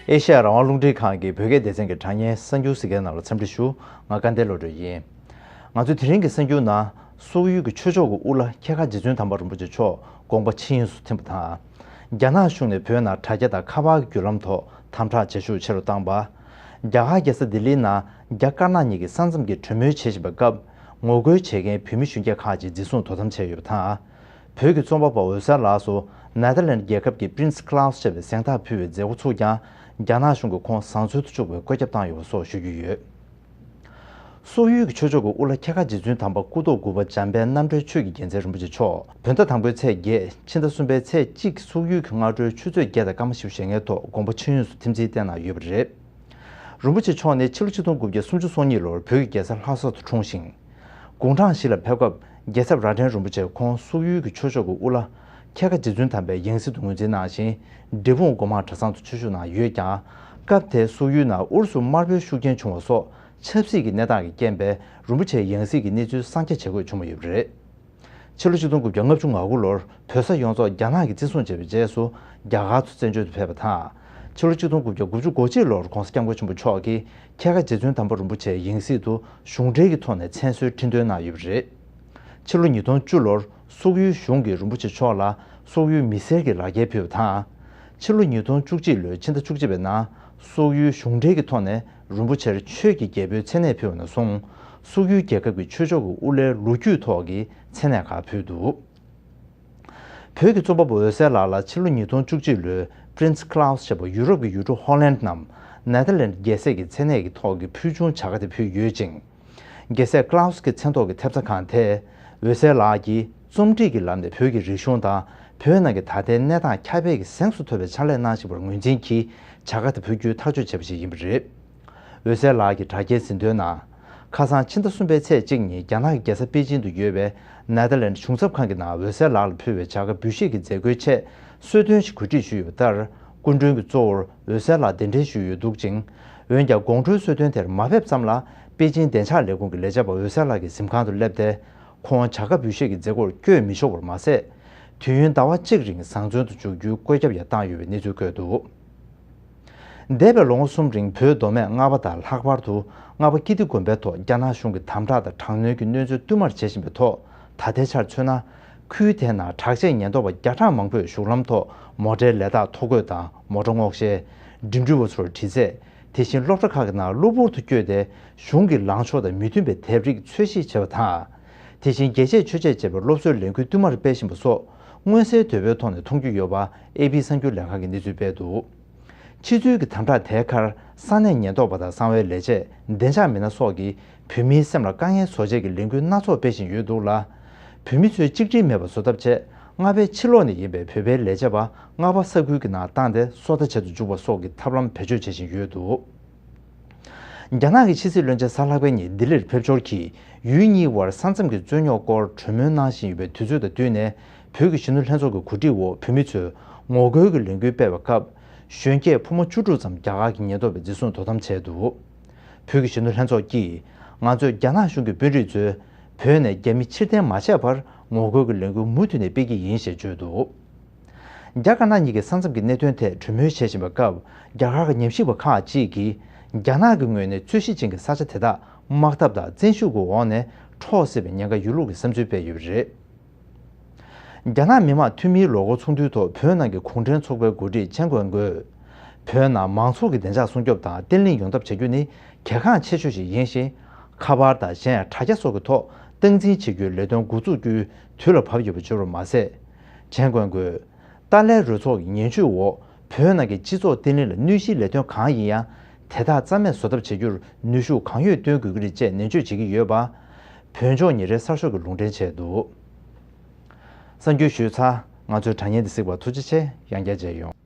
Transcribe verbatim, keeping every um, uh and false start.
ཨེ་ཤ་ཡ་རང་དབང་རླུང་འཕྲིན་ཁང་གི་བོད་སྐད་སྡེ་ཚན་གྱི་དྲ་བརྙན་གསར་འགྱུར་གཟིགས་མཁན་རྣམས་ལ་འཚམས་འདྲི་ཞུ། ང་དགའ་ལྡན་བློ་གྲོས་ཡིན། ང་ཚོའི་དེ་རིང་གི་གསར་འགྱུར་ནང་སོག་ཡུལ་གྱི་ཆོས་ཕྱོགས་ཀྱི་དབུ་བླ་ཁྱེད་ཀ་རྗེ་བཙུན་དམ་པ་རིན་པོ་ཆེ་མཆོག་དགོངས་པ་ཆེན་ཡོངས་སུ་ཐིམ་པ་དང་། རྒྱ་ནག་གཞུང་ནས་བོད་ནང་དྲ་རྒྱ་དང་ཁ་པར་གྱི་བརྒྱུད་ལམ་ཐོག་དམ་དྲག་བྱེད་ཤུགས་ཆེ་རུ་བཏང་བ། རྒྱ་གར་རྒྱལ་ས་ལྡི་ལིའི་ནང་རྒྱ་དཀར་ནག་གཉིས་ཀྱི་ས་མཚམས་ཀྱི་གྲོས་མོལ་བྱེད་བཞིན་པའི་སྐབས་ངོ་རྒོལ་བྱེད་མཁན་བོད་མི་གཞོན་སྐྱེས་ཁག་ཅིག་འཛིན་བཟུང་དོ་དམ་བྱས་ཡོད་པ་དང་། བོད་ཀྱི་རྩོམ་པ་པོ་འོད་ཟེར་ལགས་སུ་ནེ་དར་ལེནཌ་རྒྱལ་ཁབ་ཀྱི་Prins Claus ཞེས་པའི་གཟེངས་རྟགས་ཕུལ་བའི་མཛད་སྒོ་ཚུགས་ཀྱང་རྒྱ་ནག་གཞུང་གིས་ཁོང་བཟང་འཚོལ་དུ་བཅུག་པའི་བཀོད་ཁྱབ་བཏང་ཡོད་པ་སོགས་ཞུ་རྒྱུ་ཡོད། སོག་ཡུལ་གྱི་ཆོས་ཕྱོགས་ཀྱི་དབུ་བླ་ཁྱེད་ཀ་རྗེ་བཙུན་དམ་པ་སྐུ་ཐོག་དགུ་པ་འཇམ་དཔལ་རྣམ་གྲོལ་ཆོས་ཀྱི་རྒྱལ་མཚན་རིན་པོ་ཆེ་མཆོག་བོད་ཟླ་དང་པོའི་ཚེས་བརྒྱད་ཕྱི་ཟླ་གསུམ་པའི་ཚེས་གཅིག་སོག་ཡུལ་གྱི་སྔ་དྲོའི་ཆུ་ཚོད་བརྒྱད་དང་སྐར་མ་བཞི་བཅུ་ཞེ་ལྔའི་ཐོག་དགོངས་པ་ཆེན་ཡོངས་སུ་ཐིམ་ཚུལ་བསྟན་གནང་ཡོད་པ་རེད། རིན་པོ་ཆེ་མཆོག་ནི་ཕྱི་ལོ་ཆིག་སྟོང་དགུ་བརྒྱ་སུམ་ཅུ་སོ་གཉིས་ལོར་བོད་ཀྱི་རྒྱལ་ས་ལྷ་ས་དུ་འཁྲུངས་ཤིང་། དགུང་གྲངས་བཞི་ལ་ཕེབས་སྐབས་རྒྱལ་ཚབ་རྭ་སྒྲེང་རིན་པོ་ཆེ་ཁོང་སོག་ཡུལ་གྱི་ཆོས་ཕྱོགས་ཀྱི་དབུ་བླ་ཁྱེད་ཀ་རྗེ་བཙུན་དམ་པའི་ཡང་སྲིད་དུ་ངོས་འཛིན་གནང་ཞིང་། འབྲས་སྤུངས་སྒོ་མང་གྲྭ་ཚང་དུ་ཆོས་ཞུགས་གནང་ཡོད་ཀྱང་། སྐབས་དེའི་སོག་ཡུལ་ནང་ཨུ་རུ་སུ་དམར་པོའི་ཤུགས་རྐྱེན་བྱུང་བ་སོགས་ཆབ་སྲིད་ཀྱི་གནས་སྟངས་ཀྱི་རྐྱེན་པས་རིན་པོ་ཆེའི་ཡང་སྲིད་ཀྱི་གནས་ཚུལ་གསང་རྒྱ་བྱེད་དགོས་བྱུང་བ་ཡོད་པ་རེད། ཕྱི་ལོ་ཆིག་སྟོང་དགུ་བརྒྱ་ལྔ་བཅུ་ང་དགུ་ལོར་བོད་ས་ཡོངས་རྫོགས་རྒྱ་ནག་གིས་བཙན་བཟུང་བྱས་པའི་རྗེས་སུ་རྒྱ་གར་དུ་བཙན་བྱོལ་དུ་ཕེབས་པ་དང་། ཕྱི་ལོ་ཆིག་སྟོང་དགུ་བརྒྱ་དགུ་བཅུ་གོ་གཅིག་ལོར་༧གོང་ས་༧སྐྱབས་མགོན་ཆེན་པོ་མཆོག་གིས་ཁྱེད་ཀ་རྗེ་བཙུན་དམ་པ་རིན་པོ་ཆེའི་ཡང་སྲིད་དུ་གཞུང་འབྲེལ་གྱི་ཐོག་ནས་མཚན་གསོལ་འཕྲིན་སྟོན་གནང་ཡོད་པ་རེད། ཕྱི་ལོ་ཉིས་སྟོང་བཅུ་ལོར་སོག་ཡུལ་གཞུང་གིས་རིན་པོ་ཆེ་མཆོག་ལ་སོག་ཡུལ་མི་སེར་གྱི་ལག་འཁྱེར་ཕུལ་བ་དང་། ཕྱི་ལོ་ཉིས་སྟོང་བཅུ་གཅིག་ལོའི་ཕྱི་ཟླ་བཅུ་གཅིག་པའི་ནང་སོག་ཡུལ་གཞུང་འབྲེལ་གྱི་ཐོག་ནས་རིན་པོ་ཆེར་ཆོས་ཀྱི་རྒྱལ་པོའི་མཚན་གནས་ཕུལ་བ་ནས་བཟུང་། སོག་ཡུལ་རྒྱལ་ཁབ་ཀྱི་ཆོས་ཕྱོགས་ཀྱི་དབུ་བླའི་ལོ་རྒྱུས་ཐོག་གི་མཚན་གནས་ཁག་ཕུལ་འདུག་བོད་ཀྱི་རྩོམ་པ་པོ་འོད་ཟེར་ལགས་ལ་ཕྱི་ལོ་ཉིས་སྟོང་བཅུ་གཅིག་ལོའི་Prins Claus ཞེས་པ་ཡུ་རོབ་ཀྱི་ཡུལ་གྲུ་ཧོ་ལན་ནམ་ནེ་དར་ལེནཌ་རྒྱལ་སྲས་ཀྱི་མཚན་གནས་ཀྱི་ཐོག་གི་ཕུལ་བྱུང་བྱ་དགའ་དེ་ཕུལ་ཡོད་ཅིང་། རྒྱལ་སྲས་Claus གི་མཚན་ཐོག་གི་ཐེབས་རྩ་ཁང་དེས་འོད་ཟེར་ལགས་ཀྱིས་རྩོམ་སྒྲིག་གི་ལམ་ནས་བོད་ཀྱི་རིག་གཞུང་དང་བོད་ནང་གི་ད་ལྟའི་གནས་སྟངས་ཁྱབ་སྤེལ་གྱི་གཟེངས་སུ་ཐོབ་པའི་ཕྱག་ལས་གནང་བཞིན་པར་ངོས་འཛིན་གྱིས་བྱ་དགའ་དེ་ཕུལ་རྒྱུའི་ཐག་གཅོད་བྱས་པ་ཞིག་ཡིན་པ་རེད། འོད་ཟེར་ལགས་ཀྱི་དྲ་རྒྱའི་ཟིན་ཐོའི་ནང་། ཁ་སང་ཕྱི་ཟླ་གསུམ་པའི་ཚེས་གཅིག་ཉིན་རྒྱ་ནག་གི་རྒྱལ་ས་པེ་ཅིང་དུ་ཡོད་པའི་ནེ་དར་ལེནཌ་གཞུང་ཚབ་ཁང་གི་ནང་འོད་ཟེར་ལགས་ལ་ཕུལ་བའི་བྱ་དགའ་འབུལ་བཞེས་ཀྱི་མཛད་སྒོའི་ཆེད་གསོལ་སྟོན་ཞིག་གོ་སྒྲིག་ཞུས་ཡོད་པ་ལྟར། སྐུ་མགྲོན་གྱི་གཙོ་བོར་འོད་ཟེར་ལགས་གདན་འདྲེན་ཞུས་ཡོད་འདུག་ཅིང་། འོན་ཀྱང་དགོང་དྲོའི་གསོལ་སྟོན་དེར་མ་ཕེབས་ཙམ་ལ་པེ་ཅིང་བདེ་འཇགས་ལས་ཁུངས་ཀྱི་ལས་བྱེད་པ་འོད་ཟེར་ལགས་ཀྱི་གཟིམ་ཁང་དུ་སླེབས་ཏེ། ཁོང་བྱ་དགའ་འབུལ་བཞེས་ཀྱི་མཛད་སྒོར་བསྐྱོད་མི་ཆོག་པར་མ་ཟད། དུས་ཡུན་ཟླ་བ་གཅིག་རིང་བཟང་བཙོན་དུ་འཇུག་རྒྱུའི་བཀོད་ཁྱབ་ཡང་བཏང་ཡོད་པའི་གནས་ཚུལ་བཀོད་འདུག་འདས་པའི་ལོ་ངོ་གསུམ་རིང་བོད་མདོ་སྨད་རྔ་པ་དང་ལྷག་པར་དུ་རྔ་པ་ཀིརྟི་དགོན་པའི་ཐོག་རྒྱ་ནག་གཞུང་གི་དམ་དྲག་དང་དྲག་གནོན་གྱི་གནོན་འཚེ་བསྟུད་མར་བྱེད་བཞིན་པའི་ཐོག་ད་ལྟའི་ཆར་མཚོན་ན། ཁུལ་དེའི་ནང་དྲག་ཆས་ཉེན་རྟོག་པ་བརྒྱ་ཕྲག་མང་པོས་གཞུང་ལམ་ཐོག་མོ་ཊའི་ལས་རྟགས་ཐོ་འགོད་དང་མོ་ཊ་སྔོག་བཤེར། འགྲིམ་འགྲུལ་པ་ཚོར་དྲི་རྩད། དེ་བཞིན་སློབ་གྲྭ་ཁག་གི་ནང་གློ་བུར་དུ་བསྐྱོད་དེ་གཞུང་གི་ལངས་ཕྱོགས་དང་མི་མཐུན་པའི་དེབ་རིགས་འཚོལ་ཞིབ་བྱས་པ་དང་། དེ་བཞིན་རྒྱས་བཤད་ཆོས་འཆད་ཅེས་པའི་སློབ་གསོའི་ལས་འགུལ་བསྟུད་མར་སྤེལ་བཞིན་པ་སོགས་མངོན་གསལ་དོད་པོའི་ཐོག་ནས་མཐོང་རྒྱུ་ཡོད་པ་ཨེ་པི་གསར་འགྱུར་ལས་ཁང་གིས་གནས་ཚུལ་སྤེལ་འདུག་ཕྱི་ཚུལ་གྱི་དམ་དྲག་དེའི་ཁར་ས་གནས་ཉེན་རྟོག་པ་དང་གསང་བའི་ལས་བྱེད། བདེ་འཇགས་མི་སྣ་སོགས་ཀྱིས་བོད་མིའི་སེམས་ལ་དཀའ་ངལ་བཟོ་བྱེད་ཀྱི་ལས་འགུལ་སྣ་ཚོགས་སྤེལ་བཞིན་ཡོད་འདུག་ལ། བོད་མི་ཚོས་གཅིག་སྒྲིལ་མེད་པར་བཟོ་ཐབས་ཆེད་རྔ་པའི་ཕྱི་ལོགས་ནས་ཡིན་པའི་བོད་པའི་ལས་བྱེད་པ་རྔ་པ་ས་ཁུལ་གྱི་ནང་བཏང་སྟེ་སོ་ལྟ་བྱེད་དུ་འཇུག་པ་སོགས་ཀྱི་ཐབས་ལམ་བེད་སྤྱོད་བྱེད་བཞིན་ཡོད་འདུག་རྒྱ་ནག་གི་ཕྱི་སྲིད་བློན་ཆེན་གཟའ་ལྷག་པའི་ཉིན་ལྡི་ལིར་ཕེབས་འབྱོར་གྱིས་ཡུལ་གཉིས་དབར་ས་མཚམས་ཀྱི་རྩོད་རྙོག་སྐོར་གྲོས་མོལ་གནང་བཞིན་ཡོད་པའི་དུས་ཚོད་དང་བསྟུན་ནས་བོད་ཀྱི་གཞོན་ནུ་ལྷན་ཚོགས་ཀྱི་གོ་སྒྲིག་འོག་བོད་མི་ཚོས་ངོ་རྒོལ་གྱི་ལས་འགུལ་སྤེལ་བའི་སྐབས། གཞོན་སྐྱེས་ཕོ་མོ་བཅུ་དྲུག་ཙམ་རྒྱ་གར་གྱི་ཉེན་རྟོག་པས་འཛིན་བཟུང་དོ་དམ་བྱས་འདུག་བོད་ཀྱི་གཞོན་ནུ་ལྷན་ཚོགས་ཀྱིས། ང་ཚོས་རྒྱ་ནག་གཞུང་གི་དཔོན་རིགས་ཚོས་བོད་ནས་རྒྱ་མི་ཕྱིར་འཐེན་མ་བྱས་བར་ངོ་རྒོལ་གྱི་ལས་འགུལ་མུ་མཐུད་ནས་སྤེལ་གྱི་ཡིན་ཞེས་བརྗོད་འདུག་རྒྱ་དཀར་ནག་གཉིས་ཀྱི་ས་མཚམས་ཀྱི་གནད་དོན་ཐད་གྲོས་མོལ་བྱེད་བཞིན་པའི་སྐབས། རྒྱ་གར་གྱི་ཉམས་ཞིབ་པ་ཁག་ཅིག་གིས། རྒྱ་ནག་གི་ངོས་ནས་རྩོད་གཞི་ཅན་གྱི་ས་ཆ་དེ་དག་དམག་འཐབ་དང་བཙན་ཤུགས་ཀྱི་འོག་ནས་འཕྲོག་སྲིད་པའི་ཉེན་ཁ་ཡོད་ལུགས་ཀྱི་བསམ་ཚུལ་སྤེལ་ཡོད་པ་རེད། རྒྱ་ནག་མི་དམངས་འཐུས་མིའི་ལོ་འཁོར་ཚོགས་འདུའི་ཐོག་བོད་ནང་གི་གུང་ཁྲན་ཚོགས་པའི་འགོ་ཁྲིད་ཆན་ཀོན་ཀོས། བོད་ནང་མང་ཚོགས་ཀྱི་བདེ་འཇགས་སྲུང་སྐྱོབ་དང་བརྟན་ལྷིང་ཡོང་ཐབས་བྱ་རྒྱུ་ནི་གལ་འགངས་ཆེ་ཤོས་ཤིག་ཡིན་ཞིང་། ཁ་པར་དང་གཞན་ཡང་དྲ་རྒྱ་སོགས་ཀྱི་ཐོག་སྟངས་འཛིན་བྱེད་རྒྱུའི་ལས་དོན་འགོ་འཛུགས་རྒྱུའི་དུས་ལ་བབ་ཡོད་པ་བརྗོད་པར་མ་ཟད། ཆན་ཀོན་ཀོས། ཏཱ་ལའི་རུ་ཚོགས་ཀྱི་ངན་ཇུས་འོག་བོད་ནང་གི་སྤྱི་ཚོགས་བརྟན་ལྷིང་ལ་གནོད་གཞིའི་ལས་དོན་གང་ཡིན་ཡང་། དེ་དག་རྩ་མེད་བཟོ་ཐབས་བྱ་རྒྱུར་ནུས་ཤུགས་གང་ཡོད་བཏོན་དགོས་ཀྱི་རེད་ཅེས་ནན་བརྗོད་བྱེད་ཀྱི་ཡོད་པ། བོད་ལྗོངས་ཉིན་རེའི་གསར་ཤོག་གིས་ལུང་འདྲེན་བྱས་འདུག་གསར་འགྱུར་ཞུས་ཚར། ང་ཚོའི་དྲ་བརྙན་འདི་གཟིགས་པར་ཐུགས་རྗེ་ཆེ། ཡང་བསྐྱར་མཇལ་ཡོང་།